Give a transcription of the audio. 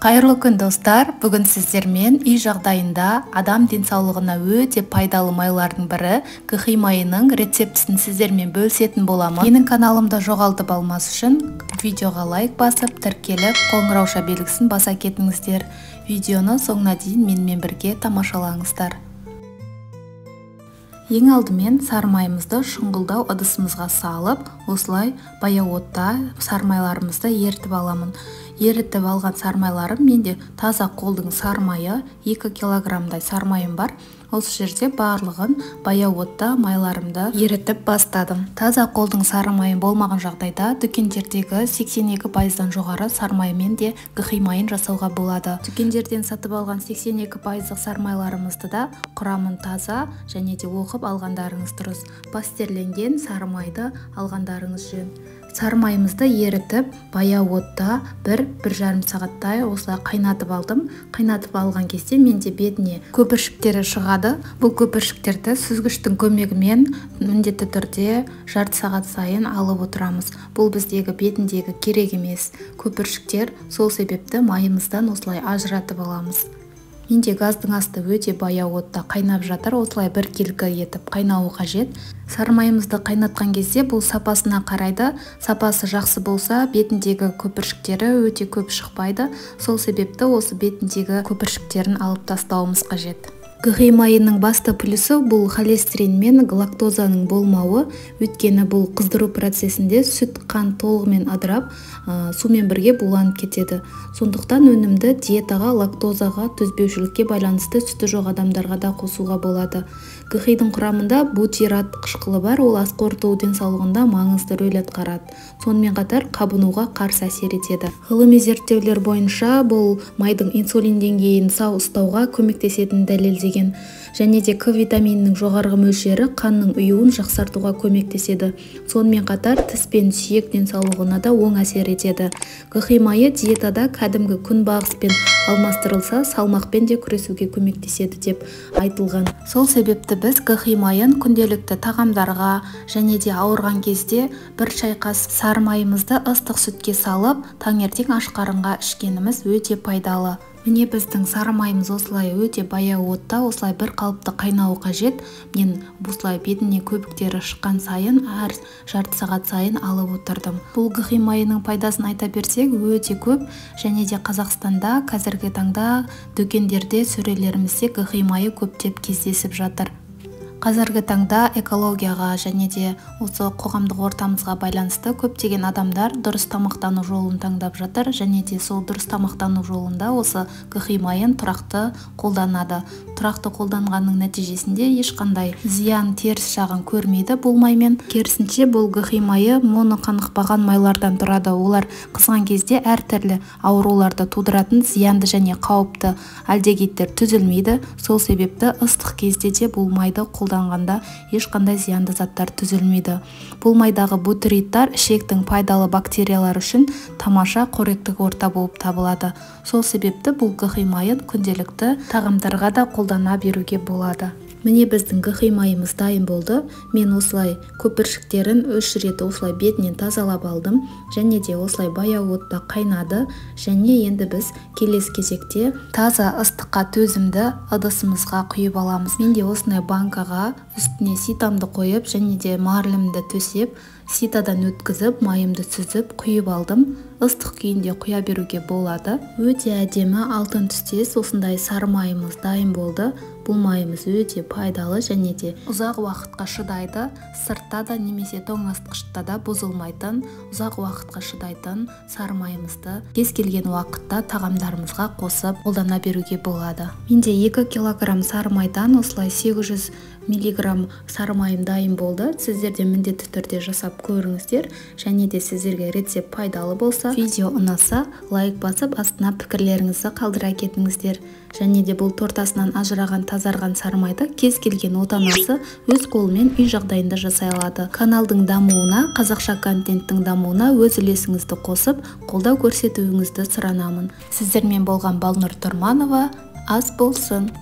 Қайырлы күн, достар! Бүгін сіздермен үй жағдайында адам денсаулығына өте пайдалы майлардың бірі гхи майының рецептісін сіздермен бөлісетін боламын. Менің каналымды жоғалтып алмас үшін видеоға лайк басып, тіркеліп, қоңырауша белгісін баса кетіңіздер. Видеоны соңына дейін менімен бірге тамашалаңыздар. Ең алдымен сары майымызды шұңғылдау ыдысымызға салып, осылай баяу отта сары майларымызды ерітіп аламын. Ерітіп алған сары майларым менде таза қолдың сары майы, 2 килограммдай сары майым бар. Осы жерде барлығын баяу отта майларымды ерітіп бастадым. Таза қолдың сары майы болмаған жағдайда дүкендердегі 82%-дан жоғары сары маймен де гхи майын жасауға болады. Дүкендерден сатып алған 82%-лық сары майларымызды да құрамын таза және де оқып алғандарыңыз дұрыс. Пастерленген сары майды алғандарыңыз жөн. Сары майымызды ерітіп, баяу отта 1-1,5 сағаттай осылай қайнатып алдым. Қайнатып алған кезде менде бетіне көпіршіктері шығады. Бұл көпіршіктерді сүзгіштің көмегімен міндетті түрде жарты сағат сайын алып отырамыз. Бұл біздегі бетіндегі керек емес көпіршіктер, сол себепті майымыздан осылай ажыратып аламыз. Менде газдың асты өте баяу отта қайнап жатыр, осылай біркелкі етіп қайнауы қажет. Сары майымызды қайнатқан кезде бұл сапасына қарайды. Сапасы жақсы болса, бетіндегі көпіршіктері өте көп шықпайды. Сол себепті осы бетіндегі көпіршіктерін алып тастауымыз қажет. Гхи майының басты плюсы бұл холестерин мен лактозаның болмауы, өйткені бұл қыздыру процесінде сүт қан толығымен ыдырап, сумен бірге буланып кетеді. Сондықтан өнімді диетаға, лактозаға төзбеушілікке байланысты сүті жоқ адамдарға да қосуға болады. Гхидің құрамында бутират қышқылы бар, ол ас қорыту денсаулығында маңызды рөл атқарады. Сонымен қатар қабынуға қарсы әсер етеді. Ғылыми зерттеулер бойынша бұл майдың инсулин деңгейін сау ұстауға көмектесетінін дәлелдеген. Және де К витаминінің жоғарғы мөлшері қанның ұюын жақсартуға көмектеседі. Сонымен қатар тіс пен сүйек денсаулығына да оң әсер етеді. Гхи майы диетада кәдімгі күнбағыспен алмастырылса, салмақпен де күресуге көмектеседі деп айтылған. Сол себепті біз гхи майын күнделікті тағамдарға және де ауырған кезде бір шайқас сары майымызды ыстық сүтке салып, таңертең аш қарынға ішкеніміз өте пайдалы. Міне біздің сары майымыз осылай өте баяу отта осылай бір қалыпты қайнауы қажет. Мен осылай бетіне көбіктері шыққан сайын әр жарты сағат сайын алып отырдым. Бұл гхи майының пайдасын айта берсек өте көп, және де Қазақстанда қазіргі таңда дүкендерде, сөрелерімізде гхи майы көптеп кездесіп жатыр. Қазіргі таңда экологияға және де осы қоғамдық ортамызға байланысты көптеген адамдар дұрыс тамақтану жолын таңдап жатыр, және де сол дұрыс тамақтану жолында осы гхи майын тұрақты қолданады. Тұрақты қолданғанның нәтижесінде ешқандай зиян, теріс жағын көрмейді бұл маймен. Керісінше, бұл гхи майы моноқанықпаған майлардан тұрады. Олар қызған кезде әртүрлі ауруларды тудыратын зиянды және қауіпті альдегидтер түзілмейді. Сол себепті ыстық кезде де бұл майды қолданғанда ешқандай зиянды заттар түзілмейді. Бұл майдағы бутириттар ішектің пайдалы бактериялары үшін тамаша қоректік орта болып табылады. Сол себепті бұл гхи майын күнделікті тағамдарға да қолдана беруге болады. Міне біздің гхи майымыз дайын болды. Мен осылай көпіршіктерін 3 рет осылай бетінен тазалап алдым, және де осылай баяу отта қайнады. Және енді біз келесі кезекте таза ыстыққа төзімді ыдысымызға құйып аламыз. Мен де осындай банкаға үстіне ситамды қойып, және де марлімді төсеп, ситадан өткізіп, майымды сүзіп құйып алдым. Ыстық күйінде құя беруге болады. Өте әдемі алтын түстес осындай сары майымыз дайын болды. Бұл майымыз өте пайдалы және де ұзақ уақытқа шыдайды. Сыртта да немесе тоңазытқышта да бұзылмайтын, ұзақ уақытқа шыдайтын сары майымызды кез келген уақытта тағамдарымызға қосып қолдана беруге болады. Менде 2 килограмм сары майдан осылай 800 миллиграмм сары майым дайын болды. Сіздер де міндетті түрде жасап көріңіздер, және де сіздерге рецепт пайдалы болса, видео ұнаса лайк басып, астына пікірлеріңізді қалдыра кетіңіздер. Және де бұл тортасынан ажыраған, тазарған сары майды кез келген отанасы өз қолымен үй жағдайында жасай алады. Каналдың дамуына, қазақша контенттің дамуына өз үлесіңізді қосып, қолдау көрсетуіңізді сұранамын. Сіздермен болған Балнұр Тұрманова. Ас болсын.